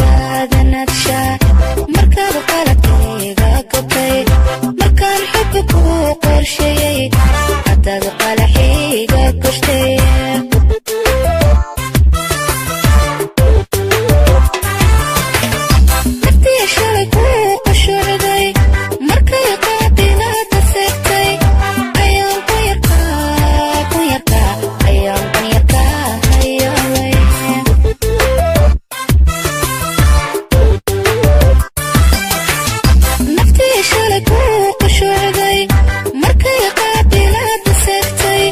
Qalbigaada nadsha markaad qaladkayga gabtay, markaan xubbi kuu qorsheeyey, haddaad qalaxiiga gashtay. Naftii shalay kuu qashuucday markay qaabilaada seegtay, ayaan ku yarkaa, ku yarkaa, ayaan ku yarkaa hayaamay. Naftii shalay kuu qashuucday markay qaabilaada seegtay,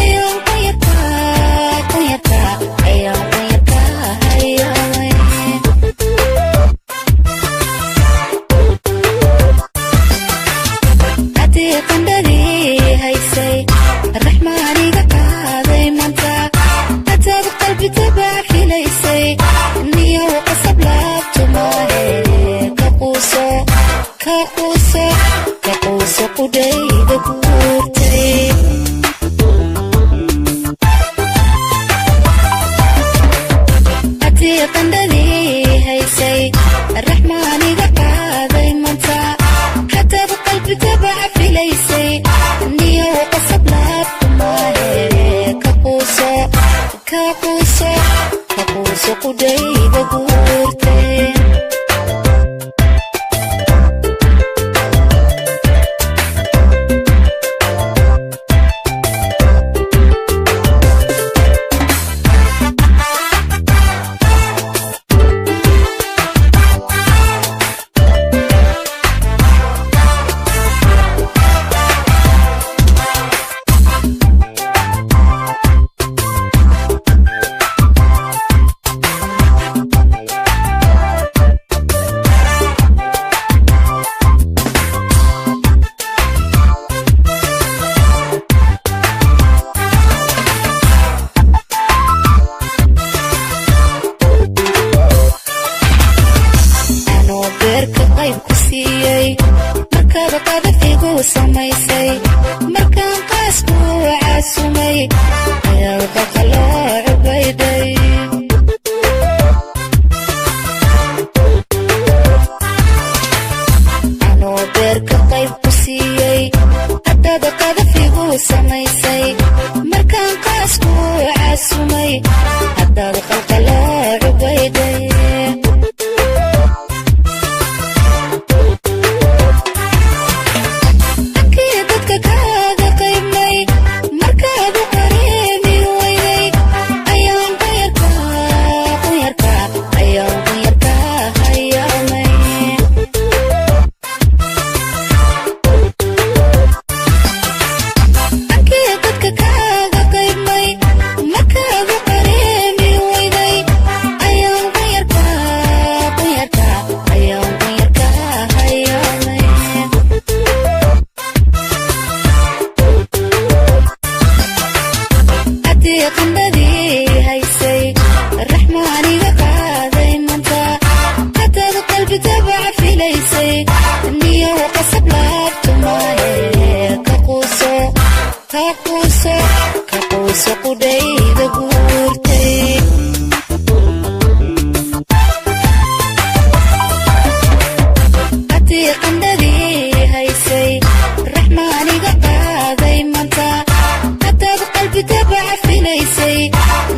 ayaan ku yarkaa, ku yarkaa, ayaan ku yarkaa hayaamay. Haddii qandhadii haysay raxmaaniga qaaday manta, hadaad qalbi tabac filaysay, niyow qasab laabto maahe. Ka quuso, ka quuso, ka quuso qudhayda guurtay. Haddii qandhadii haysay raxmaaniga qaaday manta, hadaad qalbi tabac filaysay, niyow qasab laabto maahe. Ka quuso, ka quuso, ka quuso qudhayda guurtay. Anoo beerka qayb ku siiyey markaad qadafigu samaysay, markaan qaasku caasumay, ayaad qaqaloo cubayday. Anoo beerka qayb ku siiyey haddaad qadafigu samaysay, markaan qaasku caasumay, haddaad qalqaloo cubayday. Hankii dadka kaaga qaybmay markaad u qareemi weyday, ayaan ku yarkaa, ku yarkaa, ayaan ku yarkaa hayaamay. Hankii dadka kaaga qaybmay markaad u qareemi weyday, ayaan ku yarkaa, ku yarkaa, ayaan ku yarkaa hayaamay. Haddii qandhadii haysay raxmaaniga qaaday manta, hadaad qalbi tabac filaysay, niyow qasab laabto maahe. Ka quuso, ka quuso, ka quuso qudhayda guurtay. Haddii qandhadii haysay raxmaaniga qaaday manta, hadaad qalbi tabac filaysay,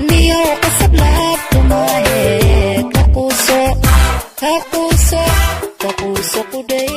niyow qasab laabto maahe. Ka quuso, ka quuso, ka quuso qudhayda.